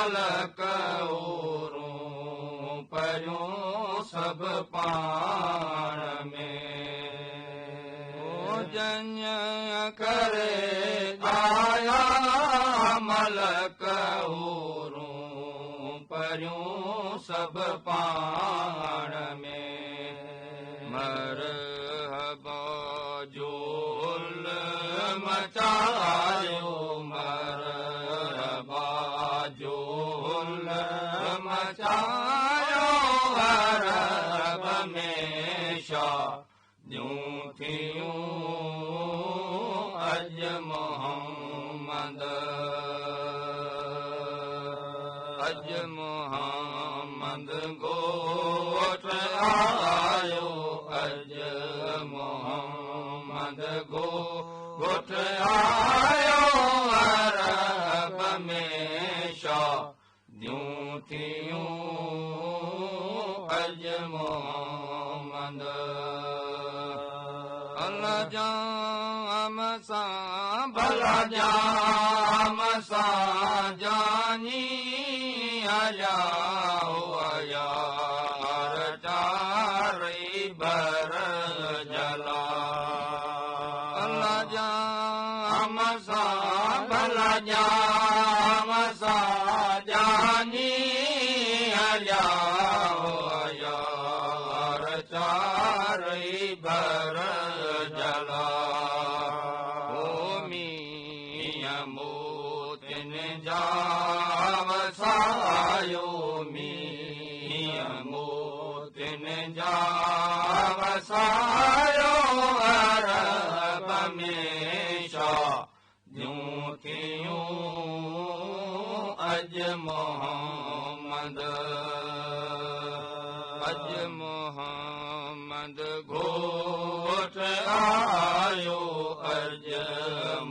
ملڪ حورون پريون سڀ پاڻ ۾. ڄڃ ڪري آيا ملڪ حورون پريون سڀ پاڻ ۾. مرحبا جهول مچايو، مرحبا جهول مچايو، عرب ۾ شاديون ٿيون اڄ محمد، اڄ محمد ڳوٺ آيو، اڄ محمد ڳوٺ آيو، عرب ۾ شاديون ٿيون اڄ محمد. الله جام سان ڀلا جام سان جاني هليا يار چارئي ڀر جلا. الله جام سان ڀلا جام سان جاني هليا يار چارئي ڀر جلا. مينهن موتين جا وسايو، مينهن موتين جا وسايو، عرب ۾ شاديون ٿيون اڄ محمد، اڄ محمد ڳوٺ آيو، اڄ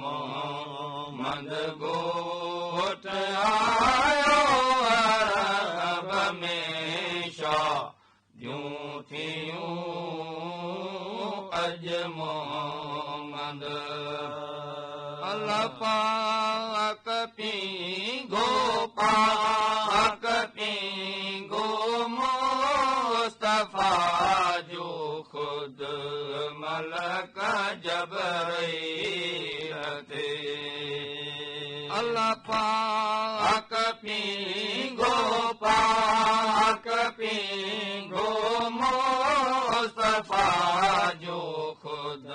محمد ڳوٺ آيو، عرب ۾ شاديون ٿيون اڄ محمد. الله پاڪ پينگهو، پاڪ پينگهو مصطفيٰ جو خود ملڪ جبرائيل تي. الله پاڪ پينگهو، پاڪ پينگهو مصطفيٰ جو خود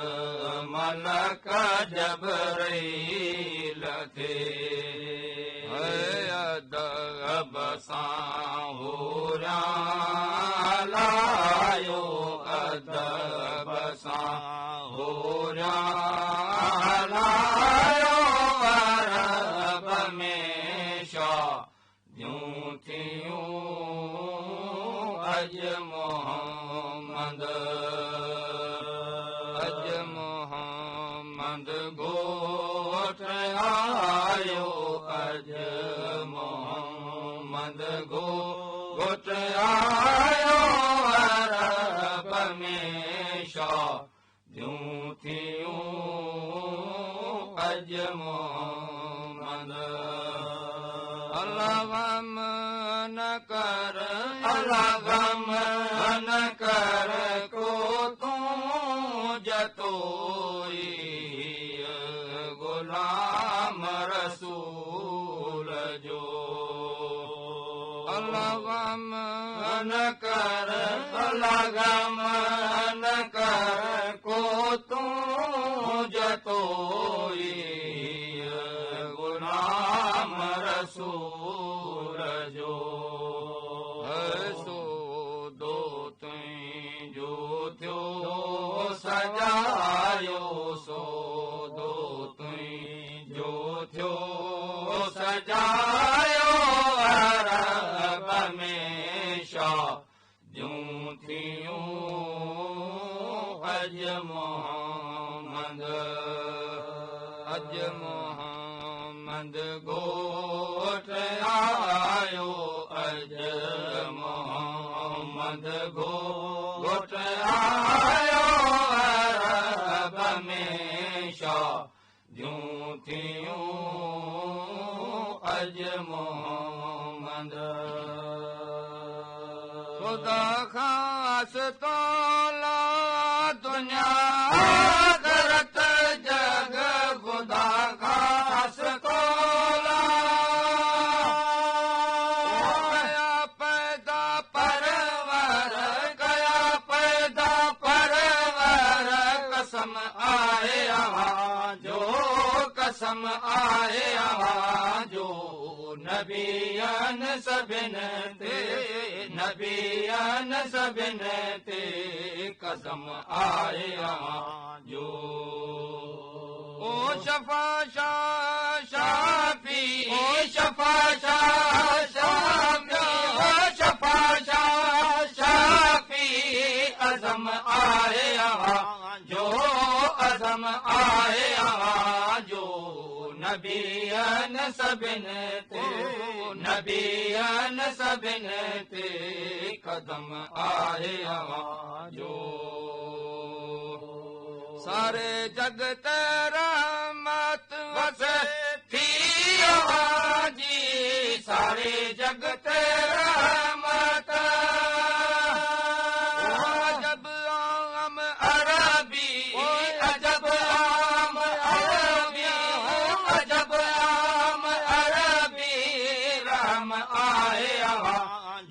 ملڪ جبرائيل تي. ادب سان هوريان هلايو، ادب سان هوريان هلايو، عرب ۾ شاديون ٿيون اڄ محمد، اڄ محمد ڳوٺ آيو، اڄ محمد ڳوٺ آيو، عرب ۾ شاديون ٿيون اڄ محمد. الله غم نه ڪر، الله غم نه ڪر ڪو تون جتوئي غلام رسول جو. الله غم نه ڪر، الله غم نه ڪر ڪو تون جتوئي غلام رسول جو. سودو تنهنجو ٿيو سجايو، سودو تنهنجو ٿيو سجايو، عرب ۾ شاديون ٿيون اڄ محمد، اڄ محمد ڳوٺ آيو، اڄ محمد ڳوٺ آيو، عرب ۾ شاديون ٿيون اڄ محمد. मोहम्मद। खुदा खास तोला दुनिया करत जग, खुदा खास तोला गया पैदा परवर, गया पैदा परवर। कसम आए जो, कसम आए जो, नबियन सभिन ते, नबियन सभिन ते कसम आहे जो। ओ शफा शाह शाफी, ओ शफा शाह शाफी, ओ शफा शाह शाफी। अज़म आहे जो, अज़म आहे जो, नबियन सभिन ते, नबियन सभिन ते कदम आहे जो। सारे जगत रहमत वसे थी जी, सारे जगत रहमत। अजब आम अरबी, अजब आम अरबी, अजब आम अरबी। रहम आए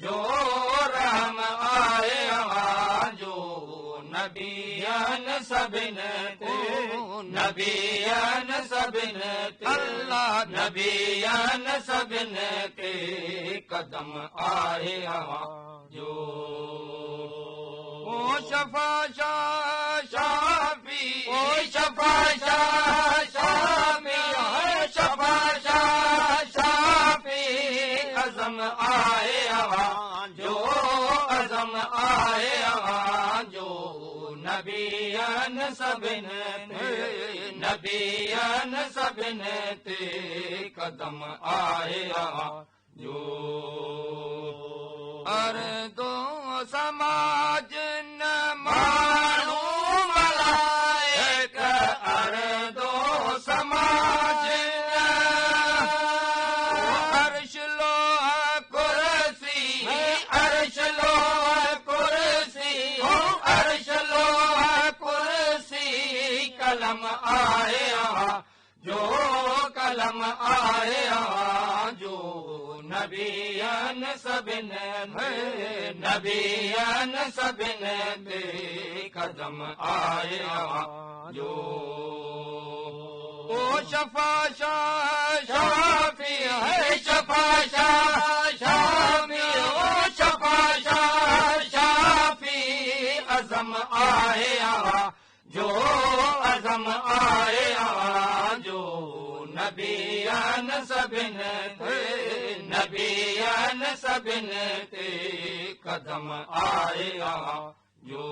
जो, रहम आए जो, नबियन सभिन ते, नबियन सभिन ते, अल्लाह नबियन सभिन ते कदम आहे जो। ओ शफा शाह शाफी, ओ शफा शाह शाफी, ओ शफा शाह शाफी। अज़म आहे जो, अज़म आहे जो, नबियन सभिन ते, नबियन सभिन ते कदम आहे जो। अरदो समाज न माण्हू मलाइक, अरदो समाज न। अर्श लोह कुर्सी, अर्श लोह कुर्सी, अर्श लोह कुर्सी। कलम आहे जो, कलम आहे जो, नबियन सभिन ते, नबियन सभिन ते कदम आहे जो। ओ शफा शाह शाफी, है शफा शाह शाफी, ओ शफा शाह शाफी। अज़म आहे जो, अज़म आहे जो, नबियन सभिन ते, नबियन सभिन ते कदम आहे जो।